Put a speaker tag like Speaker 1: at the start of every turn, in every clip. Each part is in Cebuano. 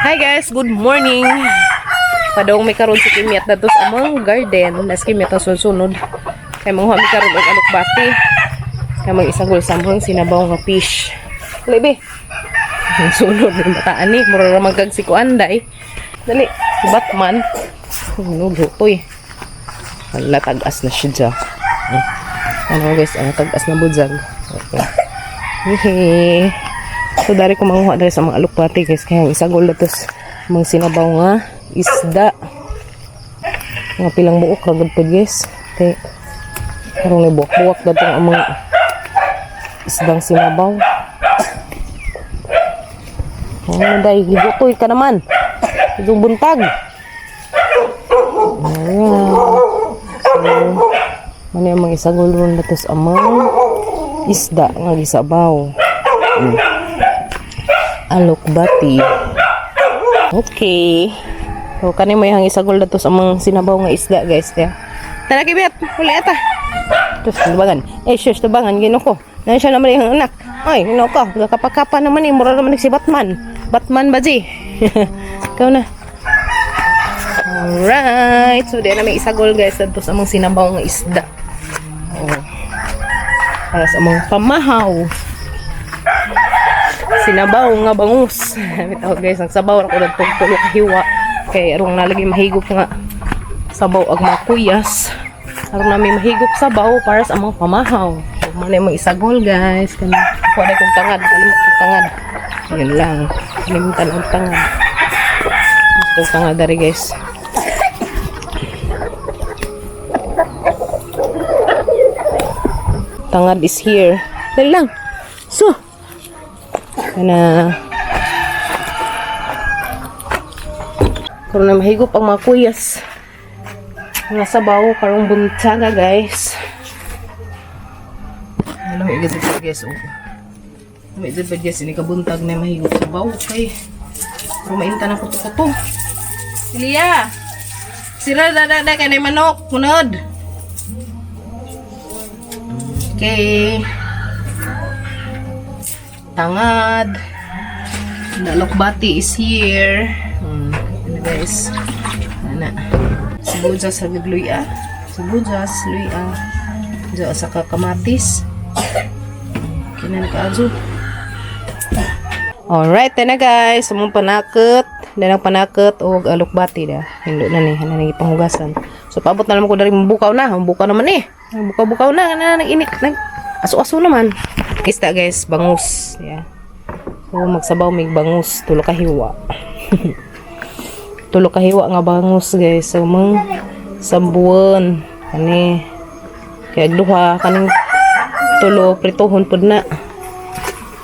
Speaker 1: Hi guys, good morning. Padong may karon si Kimyat na sa among garden. Nas Kimyat ang sunod. Kay manguha mi karon og alukbati. Kay mag isagol sa among sinabaw nga fish. Dali be. Ang sunod ng bataan ni, mura ra man kag si Kuanday. Dali, si Batman. Ano lutoy. Wala, tag-as na siya dyan. Ano guys, ang tag-as na budzag. Okay. Hehe. So dari ko manguha dari sa mga alukbati guys, kaya ang isagol na tos mga sinabaw nga isda. Mga pilang buok ra gud pod guys. Kay karong ni buwak-buwak datong ang mga isdang sinabaw. Oh, day, gibutoy ka naman. Itong buntag. Ayan. So, ano yung mga isagol ron na tos ang mga isda nga gisabaw. Alukbati. Okay. So, kani may hang isagol na to sa mga sinabaw nga isda, guys. Kaya, tara, kibet. Huli ata. Tapos, tubangan. Eh, shush, tubangan. Gino ko. Na siya naman yung anak. Ay, gino ko. Kapakapa naman eh. Mura naman si Batman. Batman ba, G? Ikaw na. Alright. So, di na may isagol, guys. Dito sa mga sinabaw nga isda. Oh. Para sa mga pamahaw. Sinabaw nga bangus. Bitaw guys, nagsabaw ra ko dagtong tulo ka hiwa. Kay arong nalagi mahigop nga sabaw ag mga kuyas. Aron nami mahigop sabaw para sa among pamahaw. So, man yung mga isagol guys. Kani kuha na kong tangad, kalimot kong tangad. Yun lang. Kalimutan ang tangad. Kong tangad dari guys. Tangad is here. Dali lang. So, kana karon na mahigop ang mga kuyas. Mga sabaw karong buntaga guys. Ano may igad dito guys oh. May igad guys ini kabuntag na mahigop sabaw kay pero mainta na kuto-kuto. Liya. Sira da da da kay na manok kunod. Okay. Tangad. Nalokbati is here. Ano guys? Ana. Sibuyas sa luya. Sibuyas, luya. Diyan sa kamatis. Kinan ka azo. Alright, na guys. Among panakot. Danang panakot og alukbati da. Hindo na ni, ana ni panghugasan. So paabot na naman ko dari bukaw na. Bukaw naman eh. Bukaw-bukaw na na nag-init nag aso-aso naman. Isda guys, bangus. Yeah. So magsabaw mig bangus tulo ka hiwa. Tulo ka hiwa nga bangus guys. So mang sambuan kani kay duha kaning tulo prituhon pud na.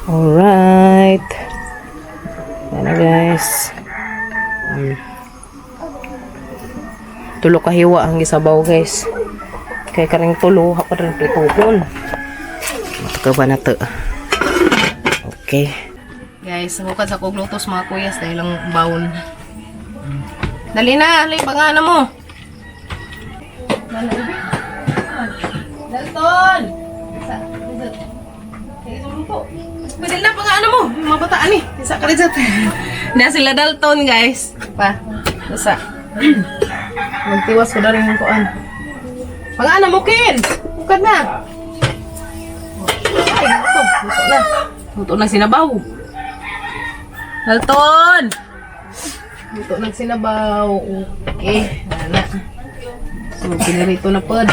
Speaker 1: Alright. Yan na guys. Tulo ka hiwa ang gisabaw guys. Kay karing tulo hapon rin prituhon. Matuka ba na to? Okay. Guys, hukad sa kog lutos mga kuyas dahil lang baon. Dali na, dali pangana mo. Dalton! Sa, sa, Pwede na pangana mo. Mga bataan eh. Isa ka rin sa. Na sila Dalton guys. Pa. Sa. Magtiwas ko na rin yung kuan. Pangana mo, Ken! Hukad na! Ay, luto. Luto na. Luto na sinabaw. Dalton! Luto na sinabaw. Okay. Ana. So, pinirito na pod.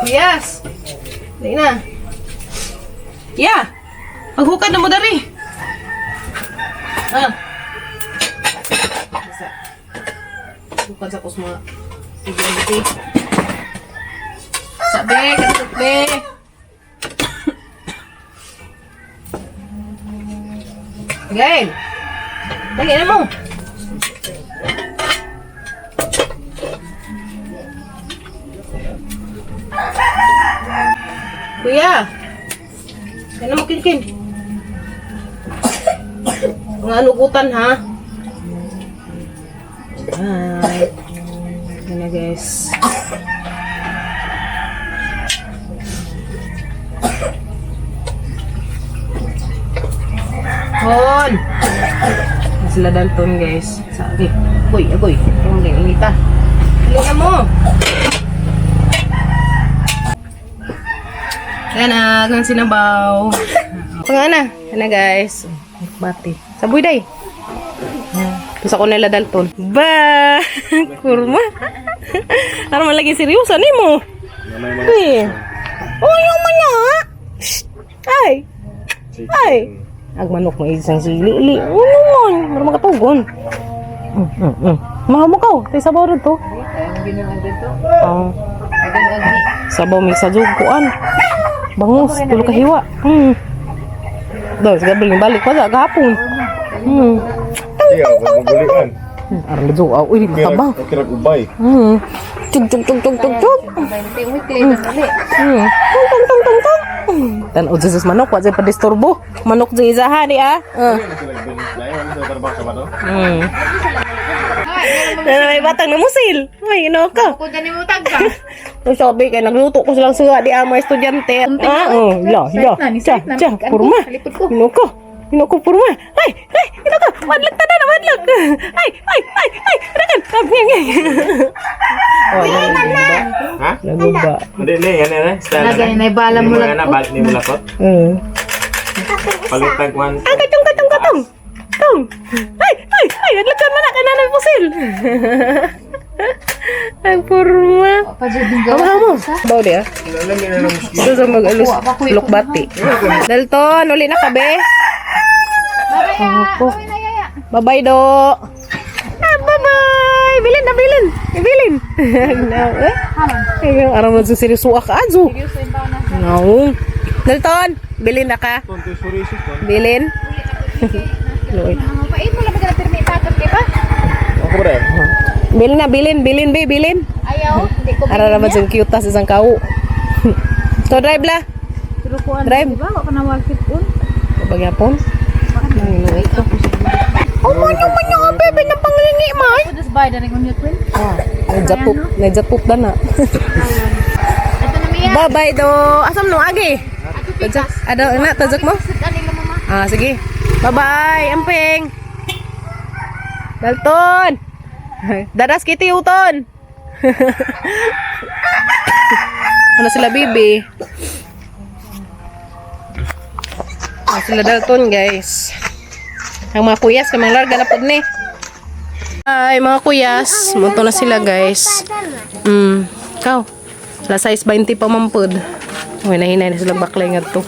Speaker 1: Yes! Dali na. Yeah! Paghukad na mo dari. Ah. Isa. Hukad sa kusma. Sige, sige. Sabi, katok be. Gail. Dali na mo. Kuya. Yan mo kinkin. Mga anugutan ha. Alright. Yan na guys. Hon! Sila Dalton, guys. Sa okay. Agoy, agoy. Ang inita. Dali na mo. Ayan na, ang sinabaw. Pangana, na guys. Bati. Sabuy day. Tapos ako nila Dalton. Ba! Kurma. Aron man lagi seryoso ni mo. Eh. Oh, yung man na. Shh. Ay. Ay. Ag manok mo isang sili. Ili. Ano man? Mara makatugon. Mahamo ka. Oh. Tay sabaw rin to. Oh. Sabaw may sajog kuan. Bangus, tulo ka hiwa. Daw, sa gabi balik pa sa gahapon.
Speaker 2: Iya, magulian.
Speaker 1: Aron na aw, uy, matabang.
Speaker 2: Okay ra ubay.
Speaker 1: Tug tug tug tug tug tug. Tung tung tung tung tung. Tan-o Jesus manok, wa jay padisturbo. Manok jay isaha ni ah. May batang namusil. May ino ka.
Speaker 3: Kung dani mo tagka.
Speaker 1: Ang sabi kay nagluto ko silang suga di ama estudyante. Ah, oh, la, la. Cha, cha, purma. Ino ko. Ino ko purma. Ay, ay, ino ko. Madlak ta na, madlak. Ay, ay, ay, ay. Rakan. Oh,
Speaker 2: Ha?
Speaker 1: Naguba.
Speaker 2: Hindi ni, yan yan.
Speaker 3: Lagay na bala mo
Speaker 2: lang. Na balik ni mulakot. Palitag one.
Speaker 1: Ah, katong, katong, katong. Tong. Ay, ay, ay, nadlakan man na kay nanay pusil. Ay, purma. Amo, amo. Baw di ah. Ito sa mag-alus lukbati. Dalton, uli na ka, be. Ako. Bye-bye, do. Ah, bye-bye. Bilin na, bilin. Bilin. No, eh. Ay, araw mo sa seryoso ka, azo. No. Dalton, bilin na ka. Bilin. Luoy.
Speaker 2: Ako ba rin?
Speaker 1: Bilin na, bilin, bilin, be, bilin.
Speaker 3: Ayaw, hindi ko
Speaker 1: Ara naman sa cute tas isang kau. So drive la. Drive.
Speaker 3: Diba? Wala ka na walkit un.
Speaker 1: Bagyapon. Nanginuwi ko. Oh, manyo, manyo, oh, bebe, na panglingi, man.
Speaker 3: Ko just buy na rin unyo twin.
Speaker 1: Ah, najapop, najapop na na.
Speaker 3: Ito na miya.
Speaker 1: Bye-bye do. Asam no, agi? Tajak, ano, na, tajak mo?
Speaker 3: Mama.
Speaker 1: Ah, sige. Bye-bye, amping. Dalton! Daras kiti, uton! Ano sila, bibi? Ano sila Dalton, guys. Ang mga kuyas, kamang larga na pod ni. Ay, mga kuyas. Munto na sila, guys. Ikaw. Alas 6:20 pa man pod. Uy, nahinay na sila baklay nga to.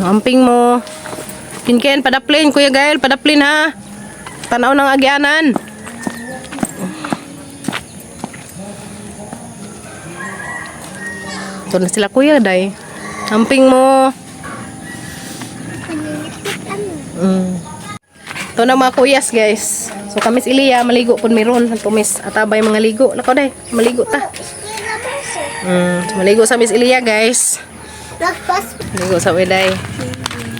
Speaker 1: Amping mo. Kinken, padaplin. Kuya Gael, padaplin ha. Tanaw ng agyanan. Ito na sila kuya, day. Amping mo. Ito na mga kuyas, guys. So kami si Ilya, maligo pun meron. Tumis, atabay mga ligo. Nako, day, maligo ta. So, maligo sa Miss Ilya, guys. Ligo sa weday.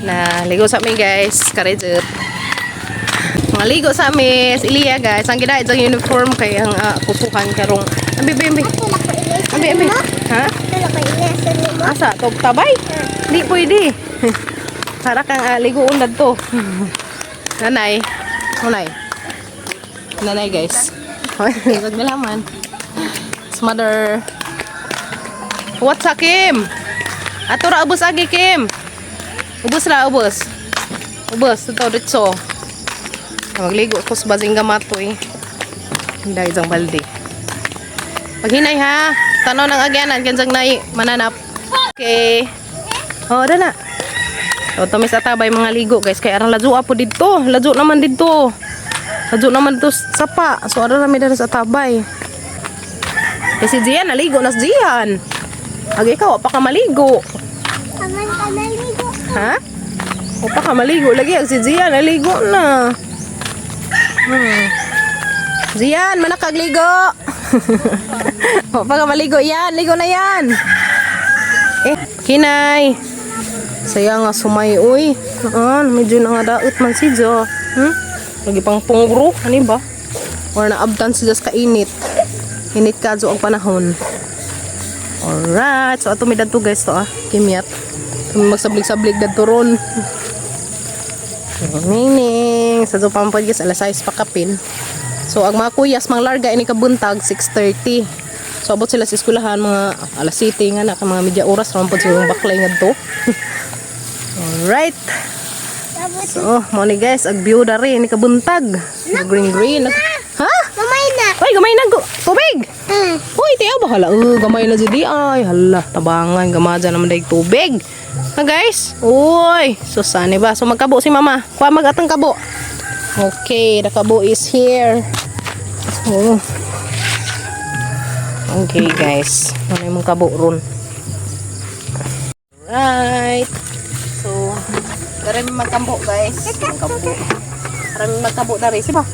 Speaker 1: Na, ligo sa mi guys, karejut. Mga ligo sa Miss Ilya guys. Ang gina ang uniform kay ang kusukan karong. Ambi ambi ambi. Ambi ambi. Ha? Asa tog tabay? Di pwede. Para kang ligoon to. Nanay. Nanay. Nanay guys. Wag nalaman. Smother. What's up, Kim? Ato ra ubos agi Kim. Ubos ra ubos. Ubos ito ditso. Magligo ko sa basing gamatoy. Hinday isang balde. Paghinay ha. Tanaw ng agyanan kansang nai mananap. Okay. Oh, dala. O, tumis atabay mga ligo guys. Kaya arang ladyo po dito. Ladyo naman dito. Ladyo naman dito sapa. So, arang namin dito sa tabay. Kasi Gian, naligo na si Gian. Ag ikaw, pa ka maligo. Ha? O pa ka maligo lagi ag si Gian naligo na. Gian, manakagligo. O pa ka maligo yan, ligo na yan. Eh, kinay. Saya nga sumay uy. Ah, medyo nangadaot man si Jo. Lagi pang punggro, ano ba? Or naabtan si Diyos kainit. Init ka ang panahon. Alright. So, ato may dadto guys to ah. Kimyat. Kami magsablig-sablig dadto ron. Meaning, sa Zupampod guys, alas 6 pa kapin. So, ang mga kuyas, mga larga, ini kabuntag, 6:30. So, abot sila sa eskwelahan, mga alas 7 nga na, ka mga media oras, rampod sila yung baklay nga to. Alright. So, mo ni guys, ag view dari ni kabuntag. Green green. Ha?
Speaker 4: Mamay na.
Speaker 1: Uy, gamay na tubig. Uy, tiyaw ba hala? Gamay na jud di ay. Hala, tabangan gamaja naman daig tubig. Ha guys? Uy, so sani ba? So magkabo si mama. Kuha magatang kabo. Okay, the kabo is here. So, okay guys, ano yung kabo ron? Right. So, dari may magkambo guys. Magkambo. Dari may magkambo dari. Siba?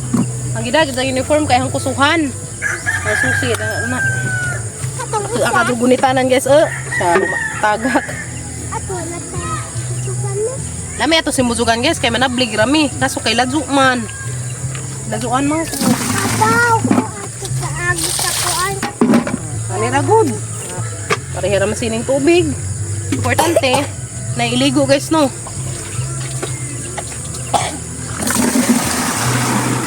Speaker 1: Ang gida, gida uniform kay hang kusuhan. Ang susi na na.
Speaker 4: Atong
Speaker 1: Ang kadugunitanan guys. Eh, siya tagak.
Speaker 4: Ato na sa susukan na.
Speaker 1: Lami ato si Muzugan guys kay manablig rami. Kaso kay ladzu man. Ladzuan man ko.
Speaker 4: Abaw ko ato sa agi sa kuan.
Speaker 1: Ani ra good. Parehera man sining tubig. Importante na iligo guys no.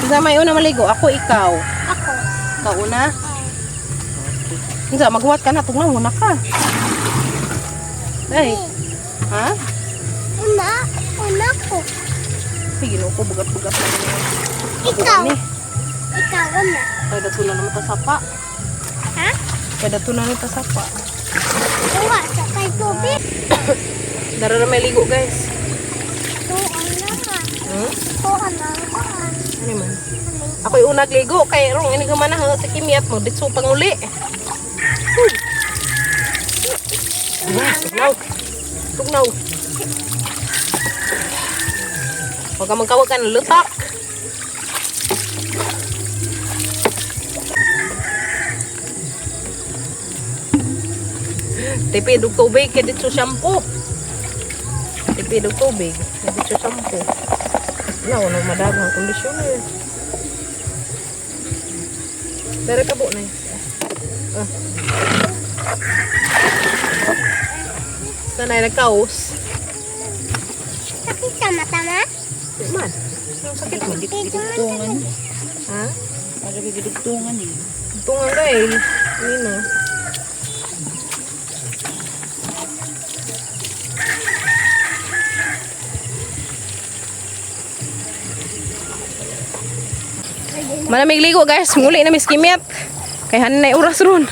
Speaker 1: Isa may una maligo, ako ikaw.
Speaker 4: Ako.
Speaker 1: Ikaw una. Unsa maghuwat ka na tugnaw na ka. Ay. Ha?
Speaker 4: Una, una ko.
Speaker 1: Ay, Ginoo ko bugat-bugat na ni.
Speaker 4: Ikaw.
Speaker 1: Ni.
Speaker 4: Ikaw una.
Speaker 1: Kaya dato na naman ta sapa.
Speaker 4: Ha?
Speaker 1: Kaya dato na naman ta sapa.
Speaker 4: Uwa sa kay tubig.
Speaker 1: Dara ra may ligo guys.
Speaker 4: Tuon na nga.
Speaker 1: Hmm?
Speaker 4: Tuon na kuan.
Speaker 1: Ano man? Ako'y unag ligo kay rong ini gumana ha sa kimiyat mo ditso panguli. Uy. Ah, tugnaw. Tugnaw. Huwag ka magkawag ka ng lutak. Tipid og tubig kay ditso shampoo. Tipid og tubig kay ditso shampoo. Wala, wala madaghang kondisyoner. Dere ka na eh. Ah. Sanay nagkaos.
Speaker 4: Sakit sa mata ma?
Speaker 1: Di man. Ang sakit mo.
Speaker 3: Gidugtungan.
Speaker 1: Ha?
Speaker 3: Para gidugtungan eh.
Speaker 1: Tungan ka eh. Nino. Malamig ligo guys. Muli na mis kimiyat. Kay hanin na oras ron.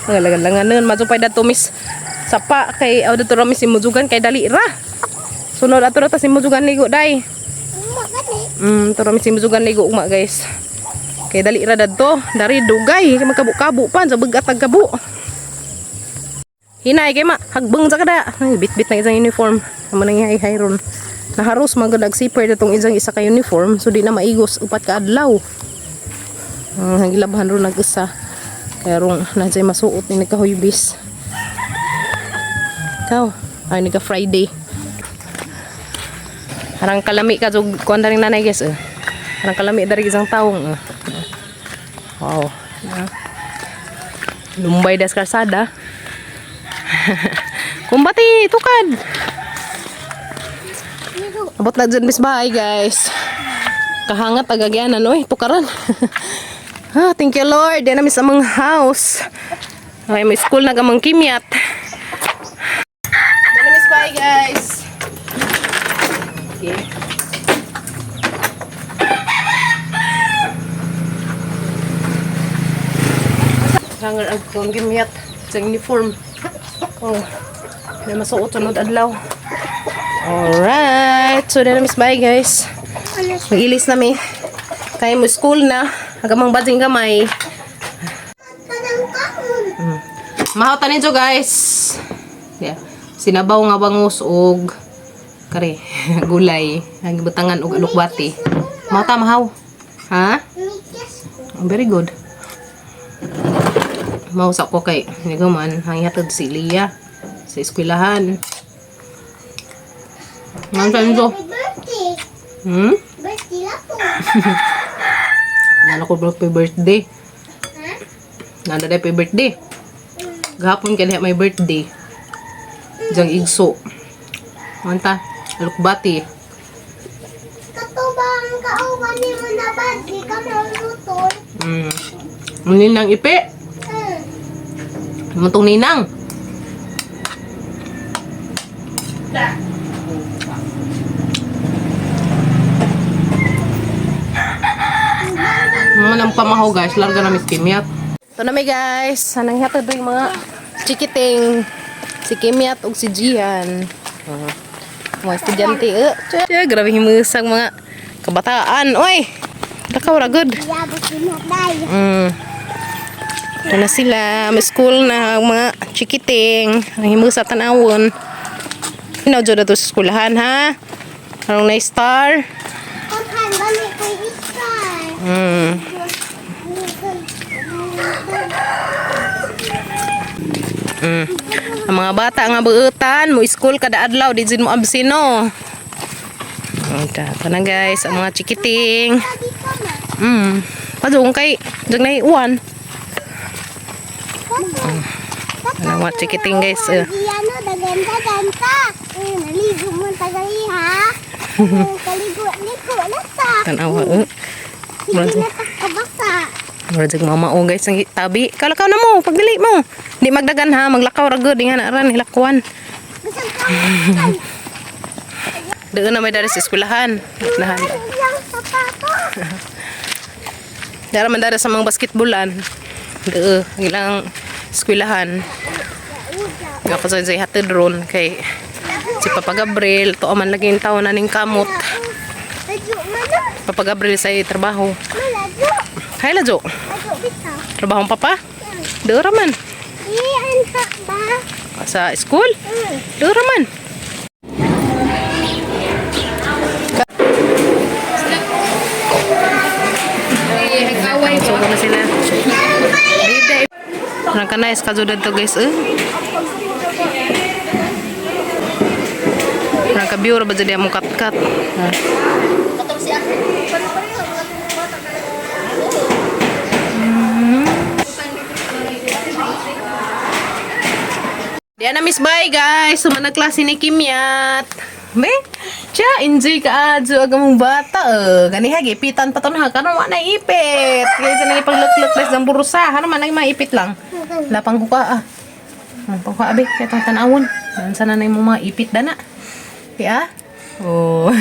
Speaker 1: Mga lagan-langan nun. Mazupay dato mis sapa kay aw dato ra mis simujugan kay dali ra. Sunod ato ra ta simujugan ligo day.
Speaker 4: Uma gani.
Speaker 1: Turo mi simujugan ligo ugma guys. Kay dali ra dadto, dari dugay kay magkabo-kabo pa sa bagat ag kabo. Hinay kay ma, hagbang sa kada. Ay, bit-bit na isang uniform. Amo nang hay ron. Naharos man gud ag zipper datong isang isa ka uniform so di na maigos upat ka adlaw. Ang gilabhan ron nag-isa. Kaya rong na masuot ni nagkahuybis. Ikaw, ay nagka Friday. Harang kalami ka jug kuan daring nanay guys eh. Harang kalami dari isang taong eh. Wow. Ah. Lumbay das kalsada. Kumbati tukad. Abot na dyan bis bahay guys. Kahangat agagyanan oy tukaran. Ah, thank you Lord. Yan na sa amang house. Ay, may school na gamang kimyat. Yan na miss bahay guys. Okay. Rangar ag kong gimyat sa uniform. Oh. Na masuot sunod adlaw. Alright. So, na miss bye guys. Mag-ilis na mi. Kaya mo school na. Hagamang bading gamay.
Speaker 4: Kanang kaon.
Speaker 1: Mahaw ta ninyo guys. Yeah. Sinabaw nga bangus og kare gulay ang gibutangan og alukbati. Mahaw ta mahaw. Ha?
Speaker 4: Mikyas ko.
Speaker 1: Oh, very good. Mausa ko kay nagaman hanghatod si Lia sa eskwelahan. Ano sa inyo?
Speaker 4: Happy birthday. Birthday lang po.
Speaker 1: Nalo ko bro pa birthday.
Speaker 4: Ha?
Speaker 1: Nanda pa birthday. Gahapon kay diha may birthday. Diyan igso. Anta, alukbati.
Speaker 4: kauban ni mo na ba? Di ka maulutol.
Speaker 1: Ninang ipi. Muntong ninang. Mga nang pamahaw guys, larga na Miss Kimyat. Ito na may guys, anang hatad yung mga chikiting. Si Kimyat ug si Gian. Mga estudyante. Eh. Tiya, grabe himusang mga kabataan. Oy! Lakaw ra good.
Speaker 4: Yabot kinatay.
Speaker 1: Ito na sila. May school na ang mga chikiting. Ang himusa tanawon. Inaw na to sa eskwelahan ha. Anong na star?
Speaker 4: Paghan ba ni ko'y isar?
Speaker 1: Ang mga bata nga buutan, mo school kada adlaw di jud mo absino. Ito na guys, ang mga chikiting.
Speaker 4: Sabi ko na.
Speaker 1: Padung kay jag na iuwan. Ano mga chikiting guys. Eh.
Speaker 4: Di ano, daganda-ganda. Eh, naligo mo tagali ha. Kaligo-ligo na ta.
Speaker 1: Tanawa.
Speaker 4: Sige na ta kabasa.
Speaker 1: Mura jag mama o guys ang tabi. Kalakaw na mo, pagdali mo. Di magdagan ha, maglakaw ra gud nga na ran hilakwan.
Speaker 4: Bisag ka
Speaker 1: Doon na may dari sa eskwelahan. Eskwelahan.
Speaker 4: lang sapato.
Speaker 1: Dara man dari sa mga basketballan. Doon, ang ilang eskwelahan. Nga pa sa hatid ron kay si Papa Gabriel to man lagi yung tao na ning kamot.
Speaker 4: Ladyo man na.
Speaker 1: Papa Gabriel sa trabaho.
Speaker 4: Maladyo.
Speaker 1: Hay ladyo.
Speaker 4: Ladyo bitaw.
Speaker 1: Trabaho ang papa. Doon ra man.
Speaker 4: Di anha ba?
Speaker 1: Sa school. Doon ra man. Sugo na sila. Bida. Nagka-nice ka jud to guys eh. Nagka-view ra ba jud among kat-kat. Ha. Diyan na miss bye guys. Sumana klase ni Kimyat. Be, siya, enjoy ka adyo ag among bata. Eh. Ganiha gipitan pa to na karon wa na ipit. Kaya sa nang ipaglukluk les ng burusa. Hano man ay maipit lang. Lapang ko ka ah. Pangkuha abi kay tong tan-awon. Dansa na na imong mga ipit dana. Kaya? Oh.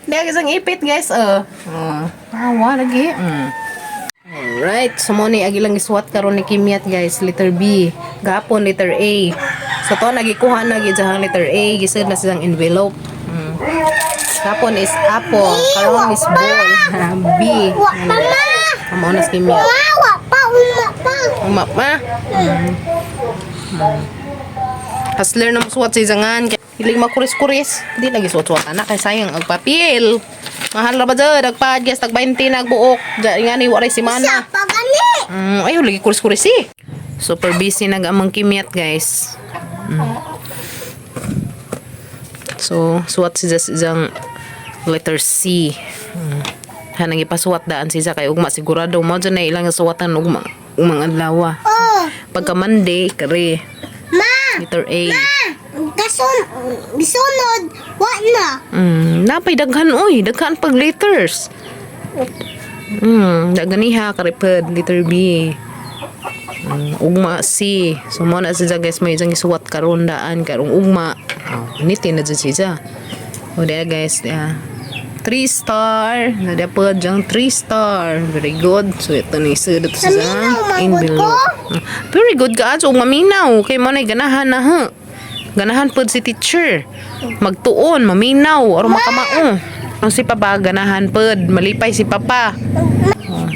Speaker 1: Diya isang ipit guys oh. Oh. Awa lagi. Alright, so mo ni agi lang isuwat karon ni Kimyat guys, letter B. Gapon letter A. So to nagikuha na gid siyang letter A, gisud na siyang envelope. Gapon is apple, karon is ball. B.
Speaker 4: Wa pa ma.
Speaker 1: Amo na si Kimyat.
Speaker 4: Ma, wa pa, uma pa.
Speaker 1: Uma pa. Hustler na musuwat sa isangan. Hiling makuris-kuris. Hindi lagi suwat-suwat anak. Kay sayang ang papel. Mahal ra ba dyan? Nagpad, guys. Tag 20 na buok. Diyan nga ni waray si
Speaker 4: Sa
Speaker 1: mana.
Speaker 4: pagani.
Speaker 1: Ayaw, lagi kuris-kuris eh. Super busy nag-amang kimyat, guys. So, suwat si Zas isang letter C. Hanang ipasuwat daan si Za kay ugma sigurado mo dyan na ilang suwatan ugma ugmang adlaw.
Speaker 4: Oh,
Speaker 1: Pagka Monday, kare
Speaker 4: ma.
Speaker 1: letter A.
Speaker 4: Kasun, bisunod, wa na.
Speaker 1: Napay daghan oy, daghan pag letters. Daganiha karipad letter B. Ugma C. So mo na siya guys may isang isuwat karon daan karong ugma. Oh, niti na jud siya. O diya guys, diya. 3 star. Na diya pa diyang 3 star. Very good. So ito na isa dito sa
Speaker 4: Maminaw, manggod ko.
Speaker 1: Very good ka so maminaw kay mo na ganahan na ha. Ganahan pod si teacher. Magtuon, maminaw, or makamao. Ang si papa ganahan pod, malipay si papa. Oh.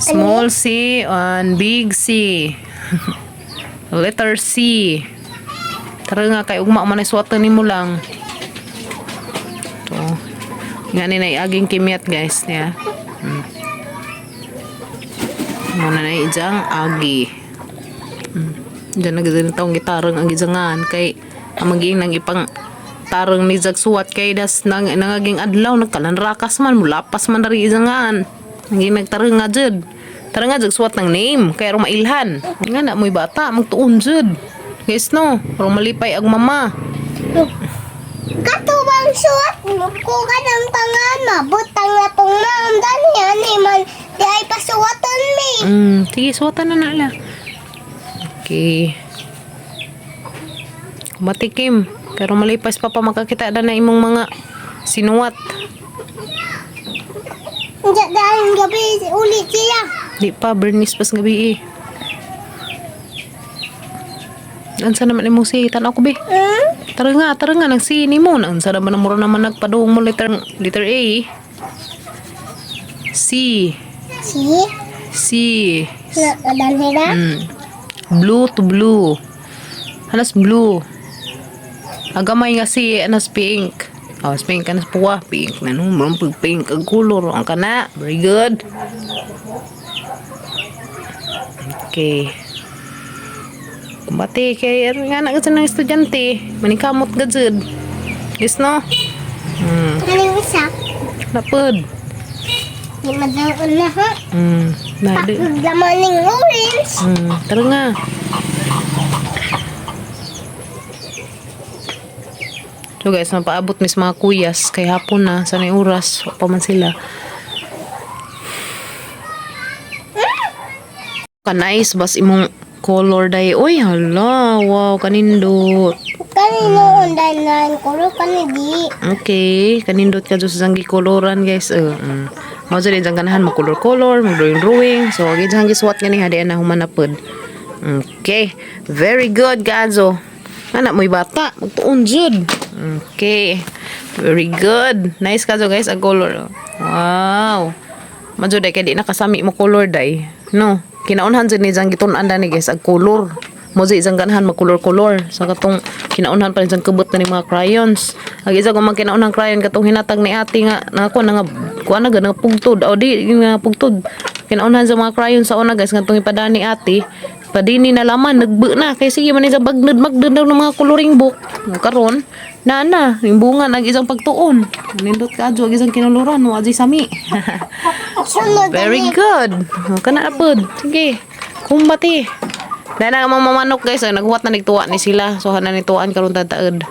Speaker 1: Small C and big C. Letter C. Tara nga kay ugma man ay suwatan nimo lang. To. Nga ni na aging kimyat guys niya. Muna na ijang agi. Diyan nagdin taong gitarang ang gijangan kay ang maging nang ipang tarang ni Jag suwat kay das nang nangaging adlaw nagkalanrakas man mulapas man dari ijangan. Naging nagtarang nga jud. Tarang nga jag suwat ng name kay aron mailhan. Nga na mo'y bata magtuon jud. Guys no, aron malipay ang mama.
Speaker 4: Katubang suwat ko ka ng pangama. Butang na tong ma'am. Dani, ani man. Di ay pasuwatan mi.
Speaker 1: Sige, suwatan na na ala. Okay. Matikim. Pero malipas pa pa makakita na na imong mga sinuwat.
Speaker 4: Diyan dahil gabi ulit siya.
Speaker 1: Di pa, Bernice pas gabi eh. Ansa naman imong si tanaw ko be. Tara nga nagsini mo. Ansa naman mura naman nagpadung mo letter letter A. C.
Speaker 4: Si?
Speaker 1: C.
Speaker 4: Na, danhira?
Speaker 1: Blue to blue. Anas blue. Agamay nga si anas pink. Oh, pink anas puwa pink na no, murang pag pink ang color ang kana. Very good. Okay. Kumbate kay aron nga na kasi ng estudyante, manikamot gud jud. Yes no?
Speaker 4: Kaning isa?
Speaker 1: Napod.
Speaker 4: Di madaon na ha.
Speaker 1: Na di.
Speaker 4: Paglaman ng orange.
Speaker 1: Tara nga. So guys, mapaabot mis mga kuyas kay hapon na sa oras wa pa man sila. Ka-nice bas imong color day. Uy, hala, wow, kanindot.
Speaker 4: Kanino undan na ang kulo kani di.
Speaker 1: Okay, kanindot ka sa gikoloran guys. Mo jud diyang ganahan mag-color-color, mag-drawing-drawing. So, gi diyang gisuwat gani ha diyan na humanapod. Okay, very good Gazo. Anak mo'y bata, magtuon jud. Okay, very good. Nice kazo guys ang color. Wow. Madyo day kay di nakasami mo color day. No, kinaunhan jud ni diyang gitun-an ni guys ang color. Mo jud isang ganahan mag-color-color sa katong kinaunhan pa ni diyang kubot na ni mga crayons. Ang isa ko mga kinaunhan crayon katong hinatag ni ate nga nako na nga kuan na nga pugtod o di nga pugtod. Kinaunhan sa mga crayon sa una guys ngatong ipadani ate. Padini na laman nagbu na kay sige man isang bagnod magdud daw ng mga coloring book. Karon na na yung bunga nag isang pagtuon. Nindot ka adyo ang isang kinuluran mo adyo sami.
Speaker 4: Sunod
Speaker 1: Very good. O, Kana na pod. Sige. Kumbati. Dahil na ang mga mamanok guys, ay naghuwat na nagtuwa ni sila. So hana nituan karon tataod.